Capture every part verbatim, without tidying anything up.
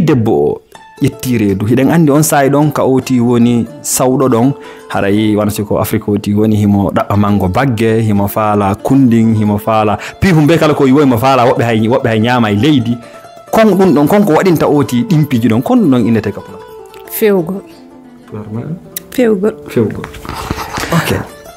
Debbo o ƴetti reedu. Hiɗen anndi on saa'i ɗon ka ooti woni sawɗo ɗon, haray wano si ko Afrik ooti woni, himo ɗaɓɓa mango bagge, himo faala kundin, himo faala piihun bee kala ko yi'oyi mo faala, woɓɓe hay, woɓɓe hay ɲaamay leydi. Kon ɗun ɗon, kon ko waɗinta ooti ɗin piiji ɗon, kon ɗun ɗon innete ka Pulaar? Fewgol. Pulaar ma? Fewgol. Fewgol. Ok.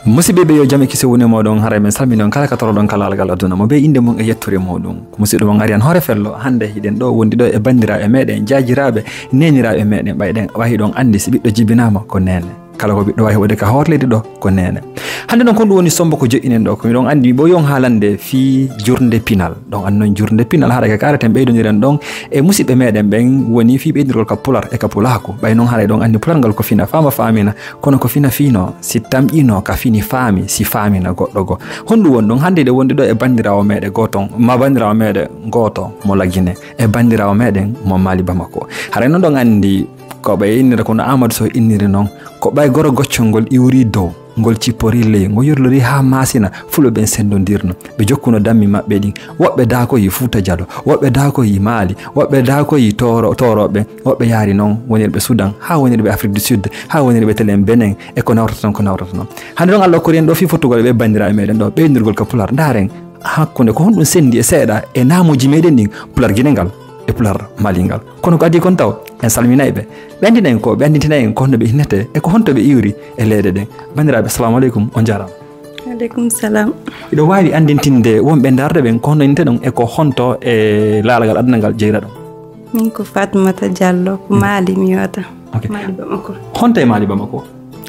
Musidɓe ɓe, yo jam e kisal wone mooɗon, haray men salmini on kala ka toroɗon ka laagal aduna, mo bee innde mun e yettoore muuɗum. Ko musidɗo mon Ariyan Hoore Fello, hannde hiɗen ɗoo wondi ɗoo e banndiraaɓe meɗen, jaajiraaɓe, neeniraaɓe meɗen, ɓay ɗen, ɓay hiɗon anndi si ɓiɗɗo jibinaama ko neene. Kala ko ɓiɗɗo waawi heɓude ka hoore leydi ɗoo ko neene. Hannde non kon ɗum woni sombo ko joƴƴinen ɗoo, ko miɗon anndi bo yon haalande fii jurnde pinal. Ɗon anndi non jurnde pinal, haray ka kaareten ɓeydondiren ɗon e musidɓe meɗen ɓen woni fii ɓeydindirgol ka Pular e ka Pulaaku. Ɓay non haray ɗon anndi Pular ngal ko fina faama faamina, kono ko fina fiino, si tamƴino ka fini faami, si faamina goɗɗo goo. Honɗum woni ɗon? Hannde hiɗen wondi ɗoo e banndiraawo meɗen gooto, ma banndiraawo meɗen gooto mo Lagine, e banndiraawo meɗen mo Mali Bamako. Haray non ɗon anndi ko ɓe innira kono Amadou Sow inniri non, ko ɓay goro goccol ngol iwri dow, ngol cippori ley, ngol yorlori haa maasina, fulɓe ɓen senndondirno. Ɓe jokkuno dammi maɓɓe ɗin. Woɓɓe daakoyi Fuuta Jalo, woɓɓe daakoyi Maali, woɓɓe daakoyi Tooro, Toorooɓe, woɓɓe yaari non wonirɓe Sudan, haa wonirɓe Afrik du Sud, haa wonirɓe telen Benin, e ko nawrata ton, ko nawrata non. Hannde non Alla okkori en ɗoo fii fottugol e ɓee banndiraaɓe meɗen ɗoo, ɓeydindirgol ka Pular. Ndaaren hakkunde ko honɗum senndi e seeɗa e naamuuji meɗen ɗin, Pular Gine ngal e Pular Mali ngal. Kono ko adii kon taw, en salminay ɓe. Ɓe anndina en ko, ɓe anndintina en ko honno ɓe innete e ko honto ɓe iwri e leyɗe ɗen. Banndiraaɓe, assalamu aleykum, on jaaraama. Aleykum salam. Hiɗo waawi anndintinde wonɓe ndaarde ɓen ko honno innete ɗon e ko honto e laalagal aduna ngal jeyra ɗon? Min ko Fatmata Jallo, ko Maali mi wata. Ok. Maali Bamako. Honto e Maali Bamako?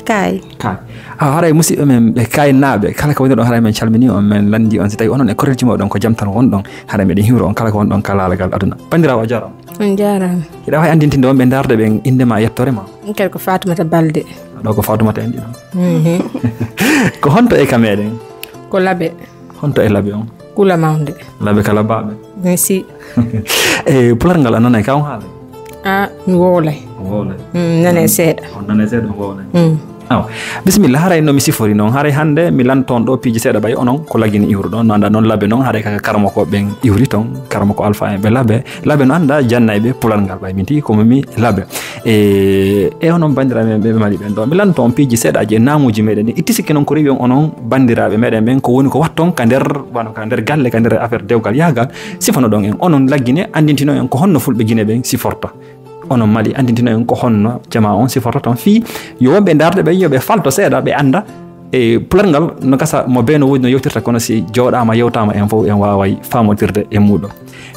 Kaay. Kaay. Ah, haray musidɓe men ɓe Kaaynaaɓe, kala ko woni ɗon, haray men calmini on, men lanndi on. Si tawi onon e korelji mooɗon ko jam tan won ɗon, haray meɗen hiwro on kala ko won ɗon ka laalagal aduna. Banndiraawo, a jaaraama. On jaaraama. Hiɗa waawi anndintinde wonɓe ndaarde ɓen innde ma, yettoore ma? Min kadi ko Faatumata Balde. Ɗoo ko Faatumata en ɗiɗo. Mhm. Ko honto e ka meɗen? Ko Labe. Honto e Labe on? Kula Mawnde. Labe ka Labaaɓe? Merci. E Pular ngal a nanay ka on haala? Ah, mi wowlay. On wowlay? Mm, nanay seeɗa. On nanay seeɗa, on wowlay. Mm. Awa, bisimilla, haray no mi sifori non, haray hannde mi lanto on ɗoo piiji seeɗa ɓay onon ko Lagine iwruɗon, no anndaa non Labe non, haray ka karamoko ɓen iwri ton, karamoko Alfa en ɓe Labe, Labe no anndaa jannayɓe Pular ngal ɓay, min tigi ko mi Labe. E, e onon banndiraaɓe men ɓe Mali ɓen ɗoo, mi lanto on piiji seeɗaaji e naamuuji meɗen ɗin, itti sikke non ko rewi on onon banndiraaɓe meɗen ɓen, ko woni ko watton ka nder, wano ka nder galle, ka nder affaire dewgal yahgal, sifano ɗon en, onon Lagine, anndintino en ko honno fulɓe Gine ɓen siforta. Onon Mali, anndintino en ko honno jamaa on siforta ton fii yo wonɓe ndaarde ɓen, yo ɓe falto seeɗa, ɓe annda, e Pular ngal no gasa mo bee no woodi no yewtirta, kono si jooɗaama, yewtaama, en fow en waaway faamondirde e muuɗum.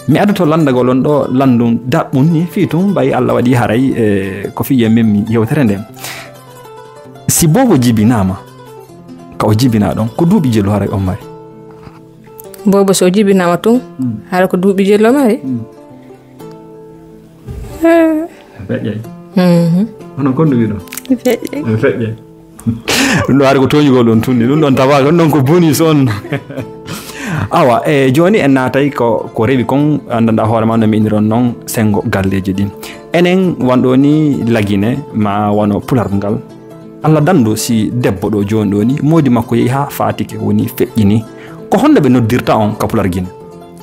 Mi addoto lanndagol on ɗoo lanndun daɓɓun nii fii tun, ɓay Alla waɗi haray, e, ko fii yo memmi yewtere nden. Si boobo jibinaama, ka o jibinaa ɗon, ko duuɓi jelu haray on mari? Boobo so o jibinaama tun, Mm. hara ko duuɓi jelu o mari? Mm. Eh. Feƴƴay. Mhm. Onon kon ɗum wiɗo? Feƴƴay. Feƴƴay. Ɗum ɗo hari ko tooñugol ɗon tunni. Ɗum ɗon tawa, ɗum ɗon ko bonus on. Awa, e jooni en naatay ko, ko rewi kon, anndanɗaa hoore ma no mi innir on non, senngo galleeji ɗin. Enen wano ɗoo ni Lagine, ma wano Pular ngal. Alla danndu si debbo ɗoo jooni ɗoo ni, moodi makko yehi haa faatike, woni feƴƴini. Ko honno ɓe noddirta on ka Pular Gine?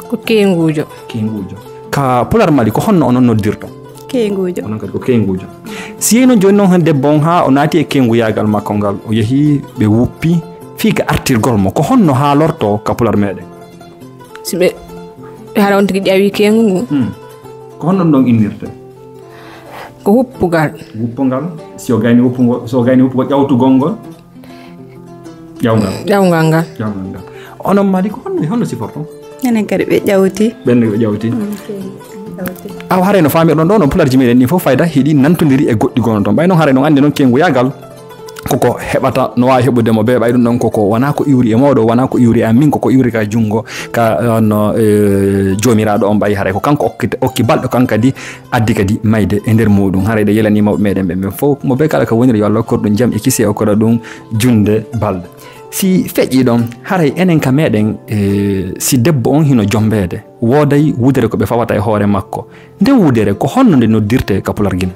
Ko keenguujo. Keenguujo. Ka Pular Mali, ko honno onon noddirton? Keenguujo. Onon kadi ko keenguujo. Si yehi non jooni non hen debbo on haa o naati e keenguyaagal makko ngal, o yehi ɓe wuppi, fii ka artirgol mo, ko honno haalortoo ka Pular meɗen? Si ɓe, hara on tigi ƴawi keengu ngu? Hmm. Ko honno ɗum ɗon innirtee? Ko wuppugal. Wuppugal, si o gayni wuppugo-, so o gayni wuppugo ƴawtugol ngol? Ƴawngal. Ƴawngal ngal. Ƴawngal ngal. Onon Mali ko honno, honno siforton? Enen kadi ɓe ƴawti. Ɓen ne ɓe ƴawti. Mm, ok. Ƴawti. Awa haray no faamirɗon ɗoo, no pularji meɗen ɗin fof fayda hiɗi nantondiri e goɗɗi gono ton. Ɓay non haray non anndi non kenguyaagal koko heɓata, no waawi heɓude mo bee ɓay ɗum ɗon koko wonaa ko iwri e mooɗon, wonaa ko iwri e am min, koko iwri ka junngo, ka, no, e, Joomiraaɗo on ɓay haray ko kanko okki, okki balɗo kan kadi addi kadi mayde e nder muuɗum. Haray ɗe yelanii mawɓe meɗen ɓen, ɓen fof, mo bee kala ka woniri, yo Allah okkor ɗum jam e kisiyee, okkora ɗum junnde balɗe. Si feƴƴii ɗon, haray enen ka meɗen, e, si debbo on hino jommbeede, wooday wudere ko ɓe fawata e hoore makko. Nden wudere, ko honno nde noddirtee ka Pular Gine?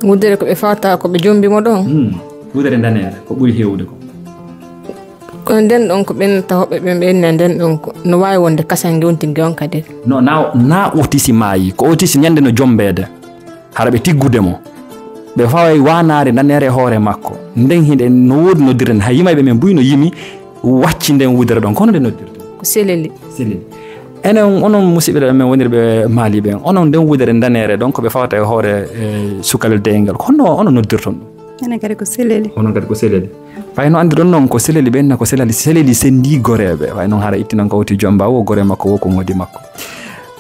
Wudere ko ɓe fawata, ko ɓe jommbi mo ɗon? Hmm. Wudere ndaneere, ko ɓuri heewude ko? Kono nden ɗon ko ɓen tawɓe ɓen ɓe inna nden ɗon ko no waawi wonde kasange on tigi on kadi. No, na, na otisi maayi. Ko otisi ñande no jombeede. Hara ɓe tiggude mo. Ɓe faway waanaare ndaneere e hoore makko. Nden hiɗen no woodi noddirde nden. Hay yimayɓe men buy no yimi wacci nden wudere ɗon. Kono nde noddirde? Ko seleli. Seleli. Enen, onon musidɓe men wonirɓe Mali ɓen, onon nden wudere ndaneere ɗon ko ɓe fawata e hoore, e, sukalel deyngal. Ko honno onon noddirton ɗum? Enen kadi ko seleli. Onon kadi ko seleli. Fay no anndirɗon non ko seleli ɓen, na ko selali, seleli sendi goreeɓe. Fay non hara ittinan ko woti jomba wo gore makko wo ko moodi makko.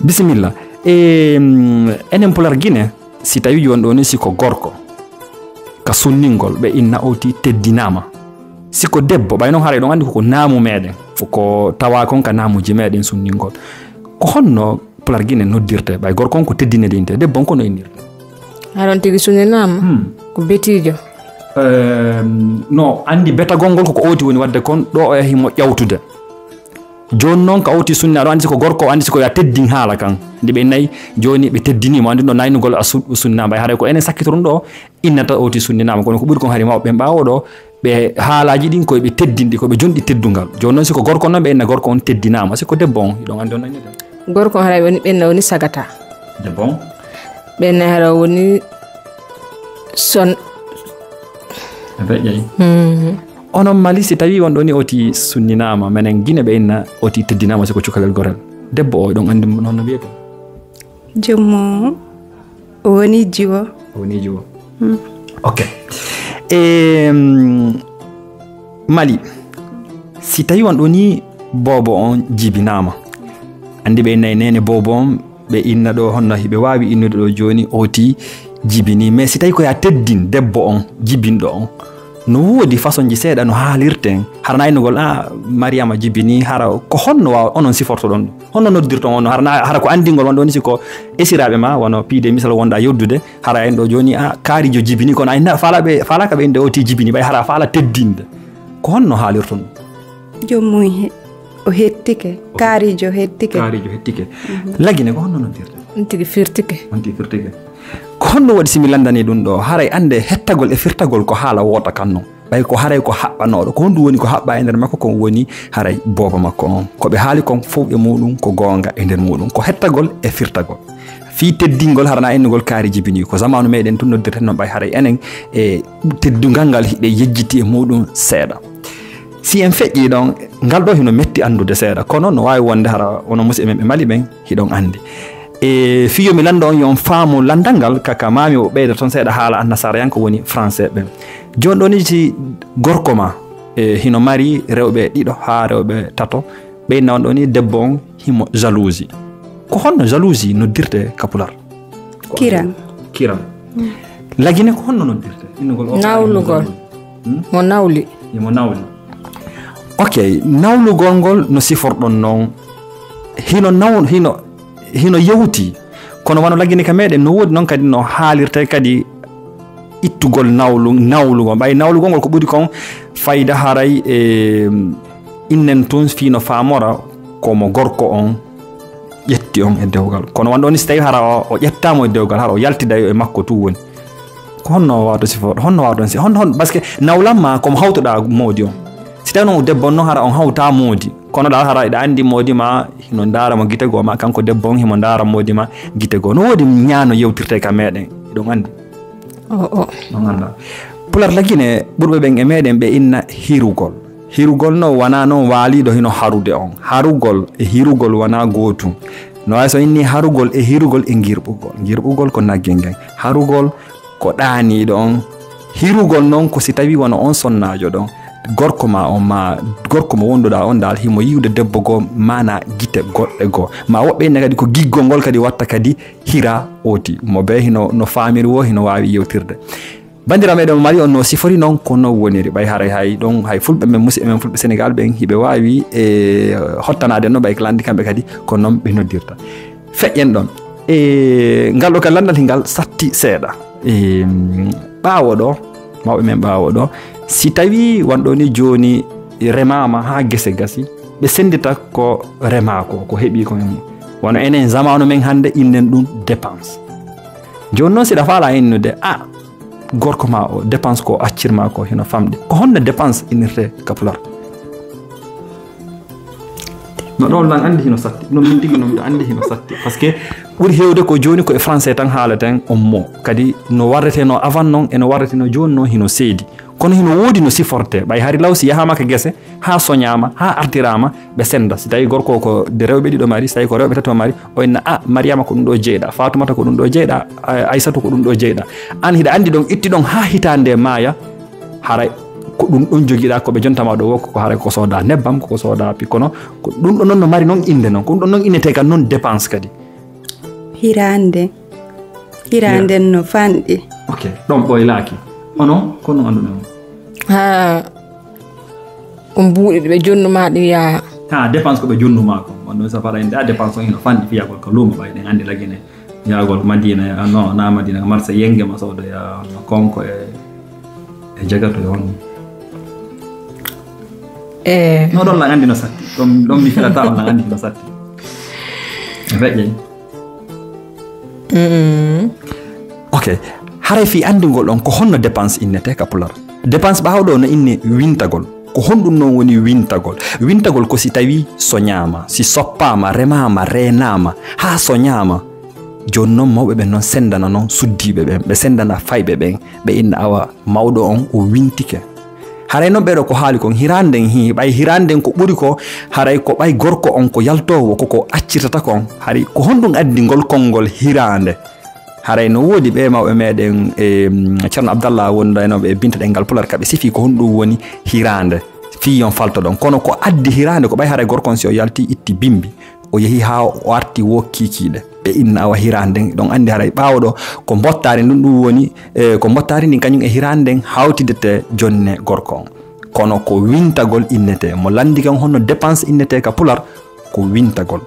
Bisimilla. E, mm, enen Pular Gine, si tawi won ɗo ni si ko gorko, ka sunningol, ɓe inna oti teddinaama. Si ko debbo, ɓay non haray ɗon anndi ko, ko naamu meɗen, ko tawa kon ka naamuji meɗen sunningol. Ko honno Pular Gine noddirte, ɓay gorko on ko teddinede inte, debbo on ko no innirte? Haɗon tigi sunninaama? Hmm. Ko betiijo. Ehm, no, anndi betagol ngol ko, ko oti woni wadde kon, ɗo o yahi mo ƴawtude. Jooni non ka oti sunna, aɗo anndi si ko gorko, o anndi si ko ya teddin haala kan. Nde ɓe nayi, jooni ɓe teddini mo, anndi ɗo naynugol a su-, sunna, ɓay haray ko enen sakkitoron ɗo, innata oti sunninaama. Kono ko ɓuri kon hari mawɓe ɓen ɓaawo ɗo, ɓe haalaaji ɗin ko ɓe teddinɗi, ko ɓe jonɗi teddungal. Jooni non si ko gorko non, ɓe inna gorko on teddinaama. Si ko debbo on, hiɗon anndi on annita? Gorko on haray woni ɓenna woni sagata. Debbo on? Ɓenna haray woni son. E feƴƴay. Hmm. Onon Mali, si tawi won ɗo ni oti sunninaama, menen Gine ɓe inna oti teddinaama si ko cukalel gorel. Debbo o, hiɗon anndi non no wiyete? Jommo o woni jiwo. O woni jiwo. Hmm. Ok. Em, Mali, si tawi won ɗo ni boobo on jibinaama, anndi ɓe inna e neene boobo on, ɓe inna ɗo honno hiɓe waawi innude ɗo jooni oti jibini. Mais si tawi ko ya teddin debbo on, jibinɗo on, no woodi façonji seeɗa no haalirten. Hara na innugol, "Ah, Mariama jibini," hara ko honno wa-, onon sifortoɗon ɗum? Honno noddirton on? Hara na, hara ko anndingol won ɗon si ko esiraaɓe ma, wano piide misal wonɗa yoddude, hara en ɗo jooni, "Ah, kaarijo jibini," kono a inna, faala ɓe, faala ka ɓe innde oti jibini, ɓay hara faala teddinde. Ko honno haalirton ɗum? Joom mum he-, o hettike, kaarijo hettike. Kaarijo hettike. Mhm. Lagine, ko honno noddirte? On tigi firtike. On tigi firtike. Ko honno waɗi si mi lanndanii ɗum ɗo? Haray annde hettagol e firtagol ko haala woota kan non. Ɓay ko haray ko haɓɓanooɗo. Ko honɗum woni ko haɓɓaa e nder makko? Kon woni haray boobo makko on. Ko ɓe haali kon fow e muuɗum ko goonga e nder muuɗum. Ko hettagol e firtagol. Fii teddingol, hara na innugol kaari jibini. Ko zamaanu meɗen tun noddirten non, ɓay haray enen e teddungal ngal hiɗen yejjiti e muuɗum seeɗa. Si en feƴƴii ɗon, ngal ɗo hino metti anndude seeɗa, kono no waawi wonde hara onon musidɓe men ɓe Mali ɓen hiɗon anndi. E fii yo mi lanndo on, yo on faamu lanndal ngal, ka, ka maa mi o ɓeyda ton seeɗa haala annasaarayanko woni français ɓen. Jooni ɗoo ni si gorko maa, e, hino mari rewɓe ɗiɗo haa rewɓe tato, ɓe inna on ɗoo ni debbo on himo jalousie. Ko honno jalousie noddirte ka Pular? Kiran. Kiran. Mm. Lagine, ko honno noddirte? Innugol o Nawlugol. Hmm? Mo nawli. Himo nawli. Ok, nawlugol ngol no siforɗon non. Hino naw-, hino, hino yewti. Kono wano Lagine ka meɗen no woodi non kadi no haalirte kadi ittugol nawlu-, nawlugol. Ɓay nawlugol ngol ko ɓuri kon fayda haray e innen tun fii no faamora ko mo gorko on ƴetti on e dewgal. Kono wano ɗoo ni si tawi hara o, o ƴettaama e dewgal, hara o yaltiday e makko tun woni. Ko honno o waawata sifo-, honno waawata on si-, honno, honno, parce que nawlan ma ko mo hawtuɗaa moodi on. Si tawi non debbo on non hara on hawtaa moodi. Kono ɗa hara eɗa anndi moodi ma hino ndaara mo gite goo ma kanko debbo on himo ndaara moodi ma gite goo. No woodi ñaano yewtirte ka meɗen. Hiɗon anndi? O, o. On anndaa. Pular Lagine ɓurɓe ɓen e meɗen ɓe inna hirugol. Hirugol non wanaa non waaliiɗo hino harude on. Harugol e hirugol wanaa gootum. No waawi so inni harugol e hirugol e ngirɓugol. Ngirɓugol ko nagge ngen. Harugol ko ɗaaniiɗo on. Hirugol non ko si tawi wano on sonnaajo ɗon. Gorko ma on ma gorko mo wonduɗaa on dal himo yi'ude debbo goo maanaa gite goɗɗe goo. Ma woɓɓe inna kadi ko giggol ngol kadi watta kadi hira oti. Mo bee hino, no faamiri woo hino waawi yewtirde. Banndiraaɓe meɗen Mali on no sifori non ko non woniri. Ɓay haray hay ɗon, hay fulɓe men, musidɓe men fulɓe Senegal ɓen, hiɓe waawi, e, hottanaade no ɓay ko lanndi kamɓe kadi ko non ɓe noddirta. Feƴƴen ɗon. E, ngal ɗo ka lanndal hingal satti seeɗa. E, ɓaawo ɗo, mawɓe men ɓaawo ɗo, si tawi won ɗo ni jooni remaama haa gese gasi, ɓe senndita ko remaa ko, ko heɓi ko en. Wano enen zamaanu men hannde innen ɗum dépense. Jooni non si ɗa faala innude, a, gorko ma o, dépense ko accir ma ko hino famɗi. Ko honno dépense innirte ka Pular? No ɗon lan anndi hino satti. Non min tigi non miɗo anndi hino satti. Parce que ɓuri heewde ko jooni ko e français tan haalaten on mo. Kadi no warretenoo avant non e no warretenoo jooni non hino seedi. Kono hino woodi no sifortee. Ɓay hari law si yahaama ka gese, haa soñaama, haa artiraama, ɓe senda. Si tawi gorko o ko de rewɓe ɗiɗo mari, si tawi ko rewɓe tato mari, o inna, "A, Mariama ko ɗum ɗo jeyɗa, Fatumata ko ɗum ɗo jeyɗa, Ay-, Aysatu ko ɗum ɗo jeyɗa." An hiɗa anndi ɗon, itti ɗon haa hitaande maaya, haray ko ɗum ɗon jogiɗa, ko ɓe jonta ma ɗo wokko, ko haray ko sooda nebbam, ko sooda pi-, kono ko ɗum ɗon non no mari non innde non, ko ɗum ɗon non innetee ka non dépense kadi. Hiraande. Hiraande no fanɗi. Ok, ɗon ɓoylaaki. Onon, ko non annduɗon? Haa on buuɗi ɗi ɓe jonnu ma ɗi yaa. Ha, dépense ko ɓe jonnu ma ko. On ɗon safara en, a dépense on hino fanɗi fiyagol ka luumo ɓay ɗen anndi lagine. Yaagol Madina, ya, no, na Madina, ka marsa yenge ma soodo ya, no konko e, e jagato e on. Eh. No ɗon lan anndi no satti. Ɗon, ɗon mi filata on lan anndi no satti. E feƴƴe. Mm. Ok. Haray fii anndingol on ko honno dépense innetee ka pular? Dépense ɓaawo ɗoo no innee wintagol. Ko honɗum non woni wintagol? Wintagol ko si tawii soñaama, si soppaama, remaama, reenaama, haa soñaama. Jooni non mawɓe ɓen non senndana non suddiiɓe ɓen, ɓe senndana fayɓe ɓen, ɓe inna awa mawɗo on o wintike. Haray non ɓee ɗoo ko haali kon hiraande nden hii, ɓay hiraande nden ko ɓuri ko, haray ko ɓay gorko on ko yaltoowo, ko ko accirtata kon. Hari ko honɗum addi ngol konngol hiraande? Haray no woodi ɓee mawɓe meɗen, e, mm, Ceerno Abdallah wondanooɓe e Binta Ɗemngal Pular, ka ɓe sifii ko honɗum woni hiraande. Fii yon falto ɗon. Kono ko addi hiraande ko ɓay haray gorko on si o yalti itti bimbi. O yehi haa o arti woo kiikiiɗe. Ɓe inna awa hiraande nden, ɗon anndi haray ɓaawo ɗoo ko mbottaari ndun ɗun woni, e, ko mbottaari ndin kañun e hiraande nden hawtidete jonne gorko on. Kono ko wintagol innetee. Mo lanndike on honno dépense innetee ka pular, ko wintagol.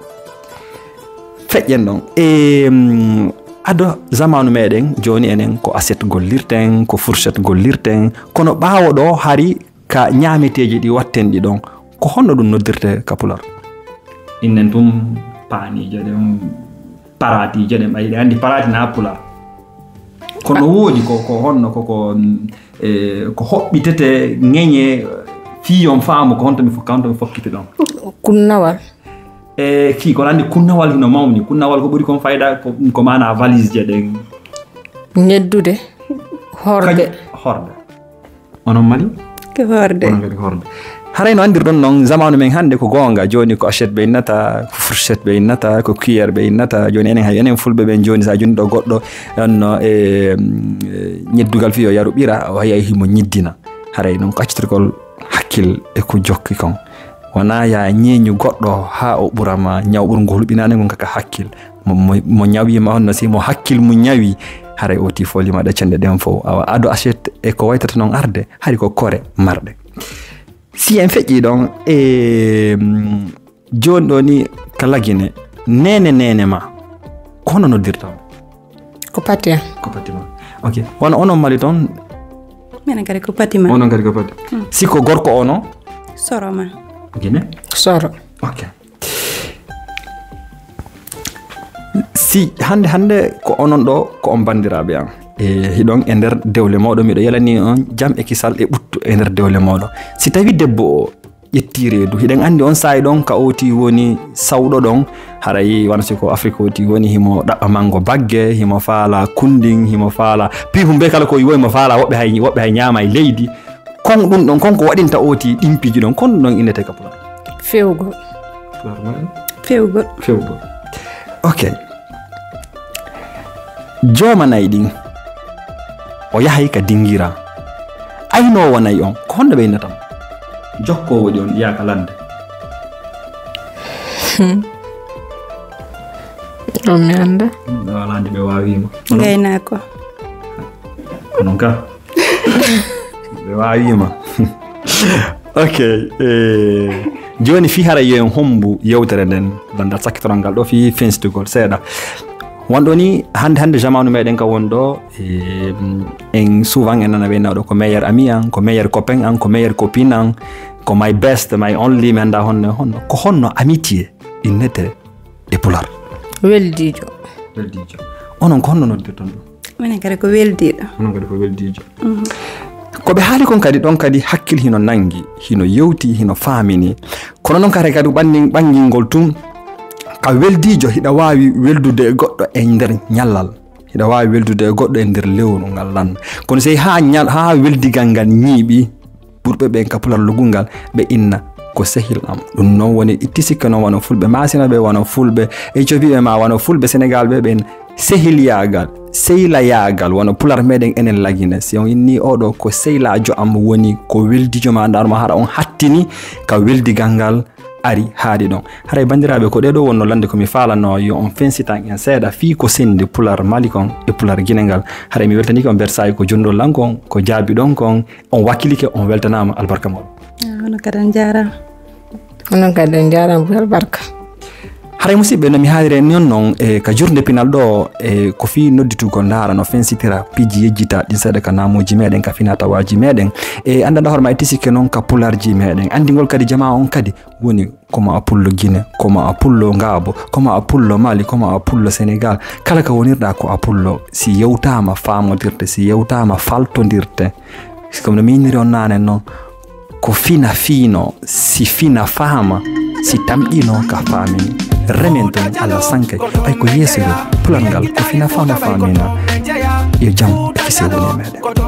Feƴƴen ɗon. E, mm, ado zamaanu meɗen, jooni enen ko assiette gollirten, ko fourchette gollirten, kono ɓaawo ɗoo hari ka ñaameteeji ɗi watten ɗi ɗon, ko honno ɗum noddirtee ka pular? Innen tun paaniijo ɗen, paraatiijo ɗen, ɓay ɗen anndi paraati na pular. Kono woodi ko, ko honno ko, ko, mm, e, ko hoɓɓitete ŋeñe, fii yon faamu ko honto mi fokka, honto mi fokkiti ɗon. Kunnawal. E, ki, ko anndi kunnawal hino mawni. Kunnawal ko ɓuri kon fayda ko, ko maana valise je ɗen. Ñeddude, horde. Kañ-, horde. Onon Mali? Ko horde. Onon kadi ko horde. Haray no anndirɗon non, zamaanu men hannde ko goonga. Jooni ko assiette ɓe innata, ko fourchette ɓe innata, ko cuillère ɓe innata. Jooni enen hay enen fulɓe ɓen jooni, sa jonni ɗo goɗɗo, on no, e, mm, e, ñeddugal fii yo yaru ɓira, o hay, hay himo ñiddina. Haray non ko accitirgol hakkil e ko jokki kon. Wonaa yaa ñeeñu goɗɗo haa o ɓura ma ñaw ɓurngol hulɓinaade ngon kaka hakkil. Mo, mo, mo ñawii ma honno si mo hakkil mum ñawii, haray o tifoli ma ɗe cenɗe ɗen fow. Awa, ado assiette e ko waytata non arde, hari ko kore marɗe. Si en feƴƴii ɗon, e, mm, jooni ɗoo ni ka Lagine, neene neene ma, ko hono noddirta on? Ko pati am. Ko pati ma. Ok. Wano onon Mali ton? Minen kadi ko pati ma. Onon kadi ko pati. Hmm. Si ko gorko ono? Soro ma. Gine? Soro. Ok. Si hannde, hannde ko onon ɗoo, ko on banndiraaɓe am. E, hiɗon e nder dewle mooɗon, miɗo yalani on jam e kisal e ɓuttu e nder dewle mooɗon. Si tawi debbo o ƴetti reedu. Hiɗen anndi on saa'i ɗon ka ooti woni sawɗo ɗon, haray wano si ko Afrik ooti woni himo ɗaɓɓa mango bagge, himo faala kundin, himo faala piihun bee kala ko yi'oyi mo faala, woɓɓe hay, woɓɓe hay ñaamay leydi. Kon ɗun ɗon, kon ko waɗinta ooti ɗin piiji ɗon, kon ɗun ɗon innete ka pular. Fewgol. Fewgol. Fewgol. Ok. Jooma na'i ɗin, o yahay ka dingira. Aynoowo na'i on, ko honno ɓe innata mo? Jokkoowo ɗi on, yaha ka ladde. On mi annda. Ɓe wala nde ɓe waawii ma. Ngaynaako. Ko non ka. Ɓe waawii ma. Ok, eh, jooni fii hara yo en hombu yewtere nden, landal sakkitoral ngal ɗoo fii fensitugol seeɗa. Wonɗo ni, hannde, hannde jamaanu meɗen ka woni ɗoo, eh, en souvent en nana ɓe nawɗo ko meilleur ami an, ko meilleur copain an, ko meilleure copine an, ko my best, my only, mi annda honno, honno. Ko honno amitié innete e pular? Weldiijo. Weldiijo. Onon ko honno noddirton ɗum? Minen kadi ko weldiiɗo. Onon kadi ko weldiijo. Mhm. Ko ɓe haali kon kadi, ɗon kadi hakkil hino nangi, hino yewti, hino faamini. Kono non kadi, kadi ɓanni-, ɓangingol tun, ka weldiijo hiɗa waawi weldude e goɗɗo e nder ñallal. Hiɗa waawi weldude e goɗɗo e nder lewru ngal lan. Kono sey haa ñal-, haa weldigal ngal ñiiɓi, ɓurɓe ɓen ka pularlugol ngal, ɓe inna ko sehil am. Ɗum non woni itti sikke non wano fulɓe Maasina ɓe, wano fulɓe Ethiopie ɓe, maa wano fulɓe Senegal ɓe, ɓen sehiliyaagal, seylayaagal, wano pular meɗen enen Lagine. Si on inni oo ɗoo ko seylaajo am woni, ko weldiijo maa, ndaar mo hara on hattini ka weldigal ngal ari haaɗi ɗon. Haray banndiraaɓe, ko ɗee ɗoo wonnoo lande ko mi faalanoo yo on fensitan en seeɗa fii ko sendi pular Mali kon e pular Gine ngal. Haray mi weltaniike on bersaay ko jonnoo lan kon, ko jaabi ɗon kon, on wakkilike, on weltanaama, albarka moɗon. Ah, onon kadi on jaaraama. Onon kadi on jaaraama, Boubacar Barka. Haray musidɓe, no mi haaliri en non non, e ka jurnde pinal ɗoo, e ko fii nodditugol ndaara no fensitira piiji yejjita ɗin seeɗa ka naamooji meɗen, ka finaa tawaaji meɗen. E anndanɗaa hoore maa e tisikke non ka pularji meɗen. Anndingol kadi jamaa on kadi woni ko ma a pullo Gine, ko ma a pullo Ngaabo, ko ma a pullo Mali, ko ma a pullo Senegal. Kala ka wonirɗaa ko a pullo, si yewtaama faamondirte, si yewtaama faltondirte. Comme no mi inniri on naane non, ko fina fiino, si fina faama, si tamƴino ka faamini. Remen ton Alla sankay, ɓay ko yeeso yo, pular ngal ko fina faama faamina. Yo jam e kisee woni e meɗen.